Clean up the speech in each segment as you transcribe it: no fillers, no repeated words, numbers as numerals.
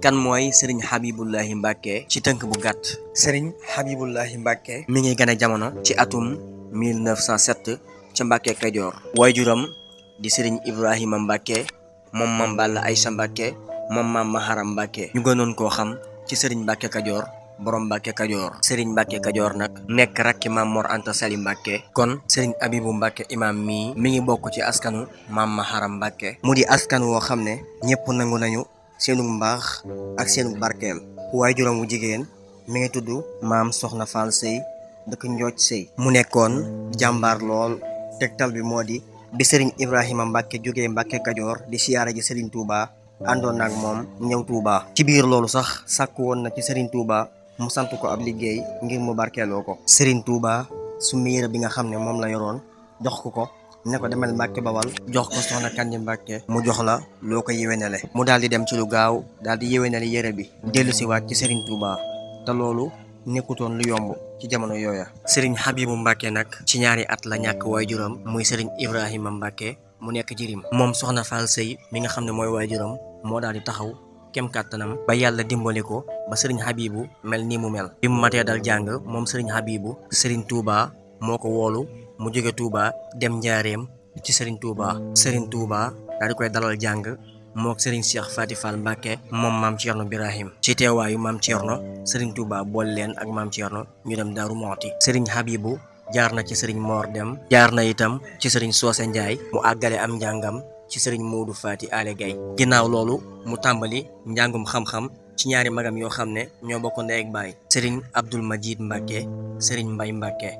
kan mooy sëriñ Habibullahi Mbacke ci tënk bu gàtt. sëriñ Habibullahi Mbacke mi ngi gane jamono ci atum 1907 ca Mbacke Kajoor. waajuram di sëriñ Ibrahima Mbacke moom maam Balla Aysa Mbacke moom maam Maharam Mbacke ñu gënoon koo xam ci sëriñ Mbacke Kajoor borom Mbacke Kajoor. sëriñ Mbacke Kajoor nag nekk rakki maam Mor Anta Sali Mbacke. kon sëriñ Abibu Mbacke imam mii mi ngi bokk ci askanu maam Maharam Mbacke mu di askan woo xam ne ñëpp nangu nañu seenu mbaax ak seenu barkeel. waajuram wu jigéen mi ngi tudd maam Soxna Fall Sëy dëkk Njooj Sëy mu nekkoon jàmbaar lool. tegtal bi moo di bi sëriñ Ibrahima Mbacke jógee Mbacke Kajoor di siyaara ji sëriñ Touba àndoon naag moom ñëw Touba. ci biir loolu sax sàkku woon na ci sëriñ Touba mu sant ko ab liggéey ngir mu barkeeloo ko. sëriñ Touba su yére bi nga xam ne moom la yoroon jox ko ne ko demal Mbacke Bawal jox ko soxna Kandi Mbacke mu jox la loo ko yéwénale. mu daal di dem ci lu gaaw daal di yéwénale yére bi dellu si waat ci sëriñ Touba te loolu nekkutoon lu yomb ci jamono yooya. sëriñ Habibu Mbacke nag ci ñaari at la ñàkk waajuram muy sëriñ Ibrahima Mbacke mu nekk jirim. moom soxna Fall Sëy mi nga xam ne mooy waajuram moo daal di taxaw kem kàttanam ba yàlla dimbali ko ba sëriñ Habibu mel nii mu mel. bi mu matee dal jàng moom sëriñ Habibu sëriñ Touba moo ko woolu mu jóge Touba dem njaareem ci sëriñ Touba. sëriñ Touba daal di koy dalal jàng mook sëriñ Cheikh Fati Fall Mbacke moom maam Thierno Birahim. ci teewaayu maam Thierno sëriñ Touba boole leen ak maam Thierno ñu dem Daaru Moxti. sëriñ Habibu jaar na ci sëriñ Mor Dem jaar na itam ci sëriñ Soose Njaay mu àggale am njàngam ci sëriñ Moodu Faati Ale Gay. ginnaaw loolu mu tàmbali njàngum xam-xam ci ñaari magam yoo xam ne ñoo bokk ndey ak baay sëriñ Abdul Majid Mbacke sëriñ Mbay Mbacke.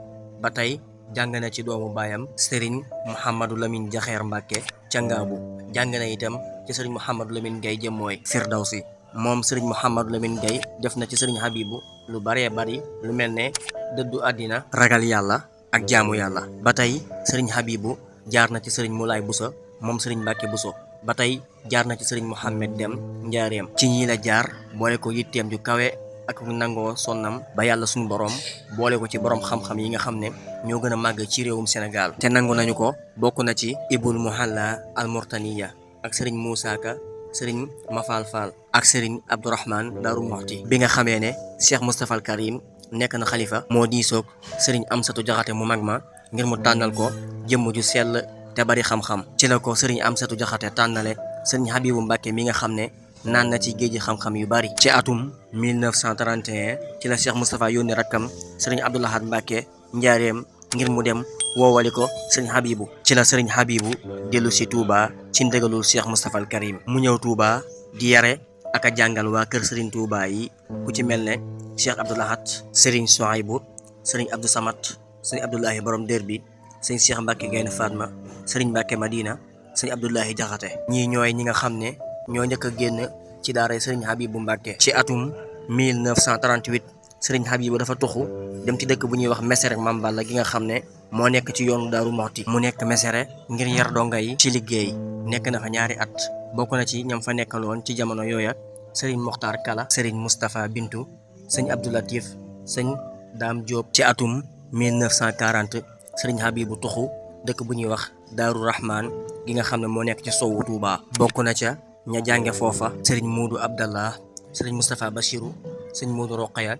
ba tey jàng na ci doomu baayam sëriñ Mouhamadou Lamine Jaxeer Mbacke ca Ngaabu. jàng na itam ci sëriñ Mouhamadou Lamine Gay jëmmooy Firdawsi. moom sëriñ Mouhamadou Lamine Gay def na ci sëriñ Habibu lu baree bari lu mel ne dëddu àddina ragal yàlla ak jaamu yàlla. ba tey sëriñ Habibu jaar na ci sëriñ Moulay Bousso moom sëriñ Mbacke Bousso. ba tey jaar na ci sëriñ Mohamed Dem njaareem. ci ñii la jaar boole ko yitteem ju kawe ak nangoo sonnam ba yàlla suñu borom boole ko ci borom xam-xam yi nga xam ne ñoo gën a màgg ci réewum Sénégal te nangu nañu ko. bokk na ci Ibul Muhalla al Murtaniya ak sëriñ Moussa Ka sëriñ Mafal Fall ak sëriñ Abdourahman Daaru Moxti. bi nga xamee ne Cheikh Moustapha al Karim nekk na xalifa moo diisoog sëriñ Amsatu Jaxate mu mag ma ngir mu tànnal ko jëmm ju sell te bari xam-xam. ci la ko sëriñ Amsatu Jaxate tànnale sëriñ Habibu Mbacke mi nga xam ne naan na ci géeji xam-xam yu bari. ci atum 1931 ci la Cheikh Moustapha yónni rakkam sëriñ Abdoulahad Mbacke njaareem ngir mu dem woowali ko sëriñ Habibu. ci la sëriñ Habibu dellu si Touba ci ndégalul Cheikh Moustapha al Karim mu ñëw Touba di yare ak a jàngal waa kër sëriñ Touba yi ku ci mel ne Cheikh Abdoulahad sëriñ Souaïbou sëriñ Abdou Samad sëriñ Abdoulahi borom dër bi sëriñ Cheikh Mbacke Gaynde Fatma sëriñ Mbacke Madina sëriñ Abdoulahi Jaxate. ñii ñooy ñi nga xam ne ñoo njëkk a génn ci daara sëriñ Habibu Mbacke. ci atum 1938 sëriñ Habibu dafa tuxu dem ci dëkk bu ñuy wax Mesere Mam Balla gi nga xam ne moo nekk ci yoonu Daaru Moxti. mu nekk Mesere ngir yar donga yi ci liggéey. nekk na fa ñaari at. bokk na ci ñam fa nekkaloon ci jamono yooya sëriñ Mokhtar Kala sëriñ Moustapha Bintu sëñ Abdou Latif sëñ Dame Diop. ci atum 1940 sëriñ Habibu tuxu dëkk bu ñuy wax Daaru Rahman gi nga xam ne moo nekk ci sowu Touba. bokk na ca ña jànge foofa sëriñ Muudu Abdallah sëriñ Moustapha Bachiru sëñ Muudu Roqaya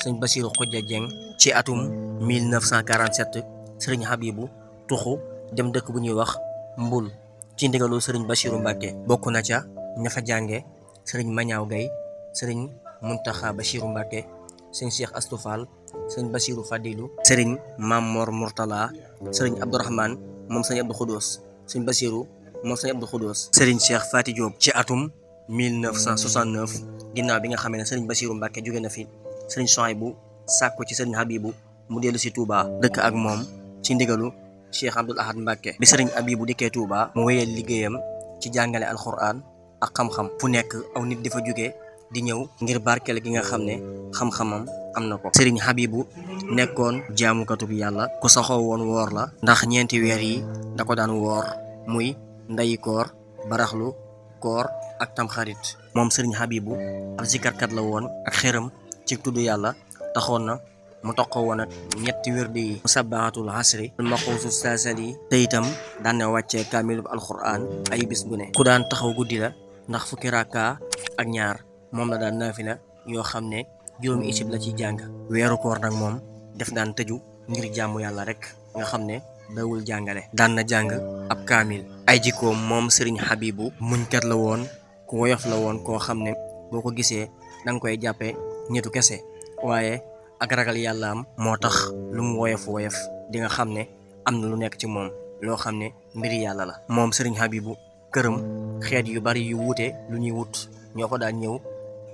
sëñ Bachiru Xujja Jeng. ci atum 1947 sëriñ Habibu tuxu dem dëkk bu ñuy wax Mbul ci ndigalu sëriñ Bachiru Mbacke. bokk na ca ña fa jànge sëriñ Mañaaw Gay sëriñ Muntaxa Bachiru Mbacke sëñ Cheikh Astou Fall sëñ Bachiru Fadilu sëriñ Mamor Murtala sëriñ Abdourahman moom sëñ Abdou Khoudous sëñ Bachiru moom sëñ Abdou Khoudous sëriñ Cheikh Fati Diop. ci atum 1969 ginnaaw bi nga xamee ne sëriñ Bachiru Mbacke jóge na fi sëriñ Souaïbou sàkku ci sëriñ Habibu mu dellu si Touba dëkk ak moom ci ndigalu Cheikh Abdoul Ahad Mbacke. bi sëriñ Habibu dikkee Touba mu wéyal liggéeyam ci jàngale alxuraan ak xam-xam. fu nekk aw nit di fa jóge di ñëw ngir barkeel gi nga xam ne xam-xamam am na ko. sëriñ Habibu nekkoon jaamukatub yàlla ku saxoo woon woor la ndax ñeenti weer yi da ko daan woor muy ndayi koor baraxlu koor ak tamxarit. moom sëriñ Habibu ab zikarkat la woon ak xëram ci tudd yàlla taxoon na mu toqoo woon ak ñetti wérdi yi musabbahatul asri almaquusu saasali te itam daan na wàccee kaamilub alquran ay bis bu ne. ku daan taxaw guddi la ndax fukki rakka ak ñaar moom la daan naafila yoo xam ne juróomi isib la ciy jàng. weeru koor nag moom def daan tëju ngir jàmmu yàlla rek nga xam ne dawul jàngale. daan na jàng ab kaamil. ay jikkoom moom sëriñ Habibu muñkat la woon, ku woyof la woon koo xam ne boo ko gisee danga koy jàppee ñetu kese, waaye ak ragal yàlla am moo tax lu mu woyof di nga xam ne am na lu nekk ci moom loo xam ne mbiri yàlla la. moom sëriñ Habibu këram xeet yu bari yu wuute lu ñuy wut ñoo ko daan ñëw,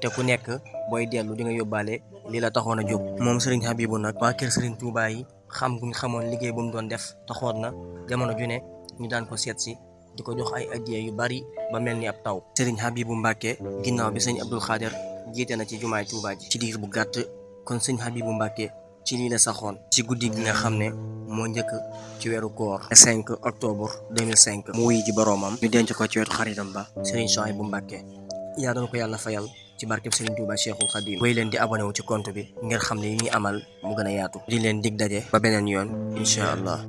te ku nekk booy dellu di nga yóbbaale li la taxoon a jóg. moom sëriñ Habibu nag waa kër sëriñ Tuubaa yi xam guñ xamoon liggéey bu mu doon def taxoon na jamono ju ne ñu daan ko seet si di ko jox ay addiya yu bari ba mel ni ab taw. sëriñ Habibu Mbàkke ginnaaw bi sëñ Abdul Xaadir jiite na ci jumaay Tuubaa ji ci diir bu gàtt, kon sëñ Habibu Mbàkke ci lii la saxoon. ci guddi gi nga xam ne moo njëkk ci weeru koor 5 octobre 2005 mu wuy ji boroomam, ñu denc ko ci wetu xaritam ba sëriñ Suhaybu Mbàkke. yaa doon ko yàlla fayal ci barkeb sëriñ Tuubaa Cheikhul Khadim. wéy leen di abonné wu ci compte bi ngir xam ne yi ñuy amal mu gën a yaatu. di leen dig daje ba beneen yoon incha allah.